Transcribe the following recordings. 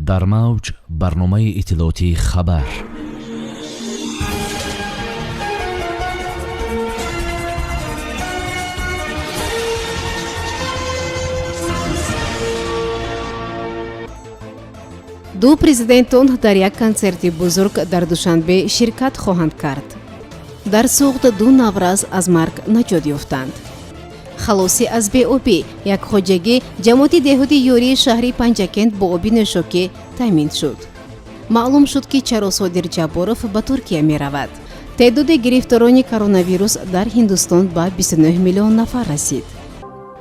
Дар мавҷ барномаи иттилоотии «Хабар». Ду президентон дар як консерти бузург дар Душанбе ширкат хоҳанд кард. Дар Суғд ду наврас аз марг наҷот ёфтанд. Халосӣ аз беобӣ: як хоҷагӣ ҷамоати деҳоти Ёрии шаҳри Панҷакент бо оби нӯшокӣ таъмин шуд. Маълум шуд, ки чаро Содир Ҷабборов ба Туркия меравад. Теъдоди гирифторони коронавирус дар Ҳиндустон ба 29 миллион нафар расид.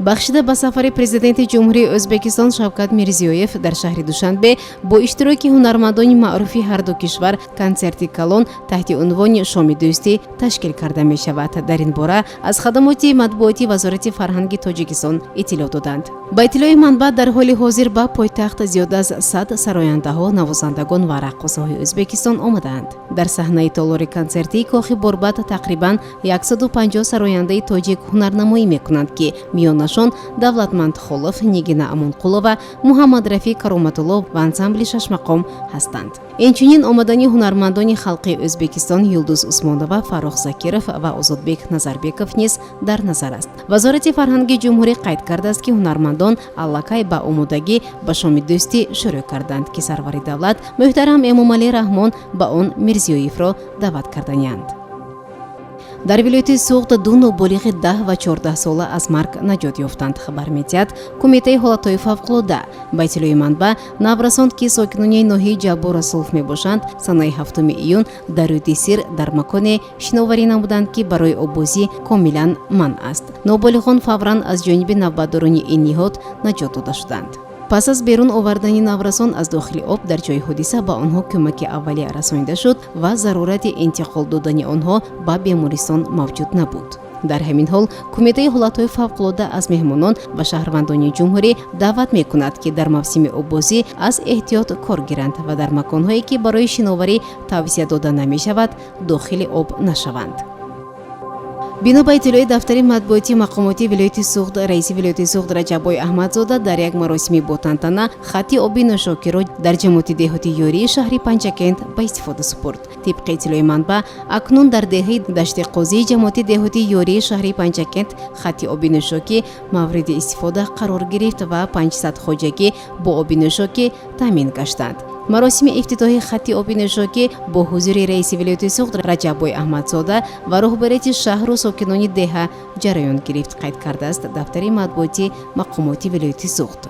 Бахшида ба сафари президенти Ҷумҳурии Ӯзбекистон Шавкат Мирзиёев дар шаҳри Душанбе бо иштироки ҳунармандони маъруфи ҳарду кишвар консерти калон таҳти унвони «Шоми дӯстӣ» ташкил карда мешавад. Дар ин бора аз хадамоти матбуоти Вазорати фарҳанги Тоҷикистон иттилоъ доданд. Ба иттилои манбаъ, дар ҳоли ҳозир ба пойтахт зиёда аз 100 сарояндаҳо, навозандагон ва раққосаҳои Ӯзбекистон омадаанд. Дар саҳнаи толори консертии кохи Борбад тақрибан 150 сарояндаи тоҷик ҳунарнамоӣ мекунанд, ки миёнашон Давлатманд Холов, Нигина Амонқулова, Муҳаммадрафӣ Кароматулло ва ансамбли «Шашмақом» ҳастанд. Инчунин омадани ҳунармандони халқи Ӯзбекистон Юлдуз Усмонова, Фаррух Закиров ва Озодбек Назарбеков низ дар назар аст. Вазорати фарҳанги ҷумҳурӣ қайд кардааст, ки ҳунармандон аллакай ба омодагӣ ба шоми дӯстӣ шурӯъ карданд, ки сарвари давлат муҳтарам Эмомалӣ Раҳмон ба он Мирзиёевро даъват карданианд. Дар вилояти Суғд ду ноболиғи 10 ва 14 сола аз марг наҷот ёфтанд, хабар медиҳад Кумитаи ҳолатҳои фавқулода. Ба иттилои манбаъ, наврасон, ки сокинони ноҳияи Ҷаббор Расулов мебошанд, санаи 7 июн дар рӯди Сир дар маконе шиноварӣ намуданд, ки барои оббозӣ комилан манъ аст. Ноболиғон фавран аз ҷониби навбатдорони ин ниҳод наҷот дода шуданд. Пас аз берун овардани наврасон аз дохили об, дар ҷои ҳодиса ба онҳо кӯмаки аввалия расонида шуд ва зарурати интиқол додани онҳо ба бемористон мавҷуд набуд. Дар ҳамин ҳол Кумитаи ҳолатҳои фавқулода аз меҳмонон ва шаҳрвандони ҷумҳурӣ даъват мекунад, ки дар мавсими оббозӣ аз эҳтиёт кор гиранд ва дар маконҳое, ки барои шиноварӣ тавсия дода намешавад, дохили об нашаванд. Бино ба иттилои дафтари матбуоти мақомоти вилояти Суғд, раиси вилояти Суғд Раҷаббой Аҳмадзода дар як маросими ботантана хатти оби нӯшокиро дар ҷамоати деҳоти Ёрии шаҳри Панҷакент ба истифода супурд. Тибқи иттилои манбаъ, акнун дар деҳаи Дашти Қозии ҷамоати деҳоти Ёрии шаҳри Панҷакент хатти оби нӯшокӣ мавриди истифода қарор гирифт ва 500 хоҷагӣ бо оби нӯшокӣ таъмин гаштанд. Маросими ифтитоҳи хатти оби нӯшокӣ бо ҳузури раиси вилояти Суғд Раҷаббой Аҳмадзода ва роҳбарияти шаҳру сокинони деҳа ҷараён гирифт, қайд кардааст дафтари матбуоти мақомоти вилояти Суғд.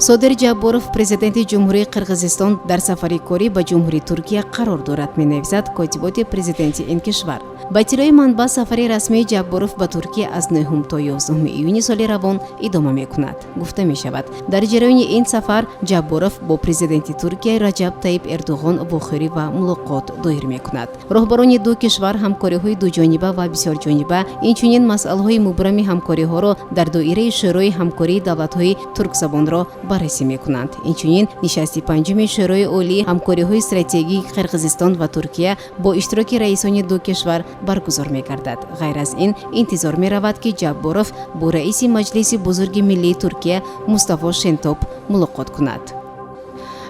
Содир Ҷабборов, президенти Ҷумҳурии Қирғизистон, дар сафари корӣ ба Ҷумҳурии Туркия қарор дорад, менависад котиботи президенти ин кишвар. Ба иттилои манбаъ, сафари расмии Ҷабборов ба Туркия аз 9 то 11 июни соли равон идома мекунад. Гуфта мешавад, дар ҷараёни ин сафар Ҷабборов бо президенти Туркия Раҷаб Таиб Эрдуғон вохӯрӣ ва мулоқот доир мекунад. Роҳбарони ду кишвар ҳамкориҳои дуҷониба ва бисёрҷониба, инчунин масъалаҳои мубрами ҳамкориҳоро дар доираи Шӯрои ҳамкории давлатҳои туркзабонро баррасӣ мекунанд. Инчунин нишасти панҷуми Шӯрои олии ҳамкориҳои стратегии Қирғизистон ва Туркия бо иштироки раисони ду кишвар баргузор мегардад. Ғайр аз ин, интизор меравад, ки Ҷабборов бо раиси Маҷлиси бузурги миллии Туркия Мустафо Шентоп мулоқот кунад.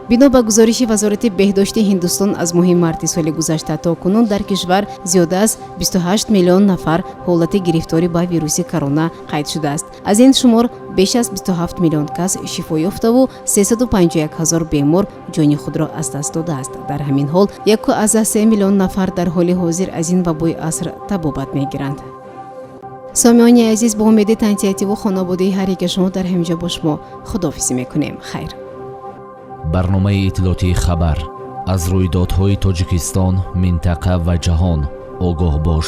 Бино ба гузориши Вазорати беҳдошти Ҳиндустон, аз моҳи марти соли гузашта то кунун дар кишвар зиёда аз 28 миллион нафар ҳолати гирифторӣ ба вируси корона қайд шудааст. Аз ин шумор беш аз 27 миллион кас шифо ёфтаву 351 ҳазор бемор ҷони худро аз даст додааст. Дар ҳамин ҳол 1,3 миллион нафар дар ҳоли ҳозир аз ин вабои аср табобат мегиранд. Сомиёни азиз, бо умеди тансиҳативу хонободии ҳар яке шумо дар ҳамин ҷо бо шумо худоҳофизӣ мекунем. Хайр. Барномаи иттилоотии «Хабар». Аз рӯйдодҳои Тоҷикистон, минтақа ва ҷаҳон огоҳ бош.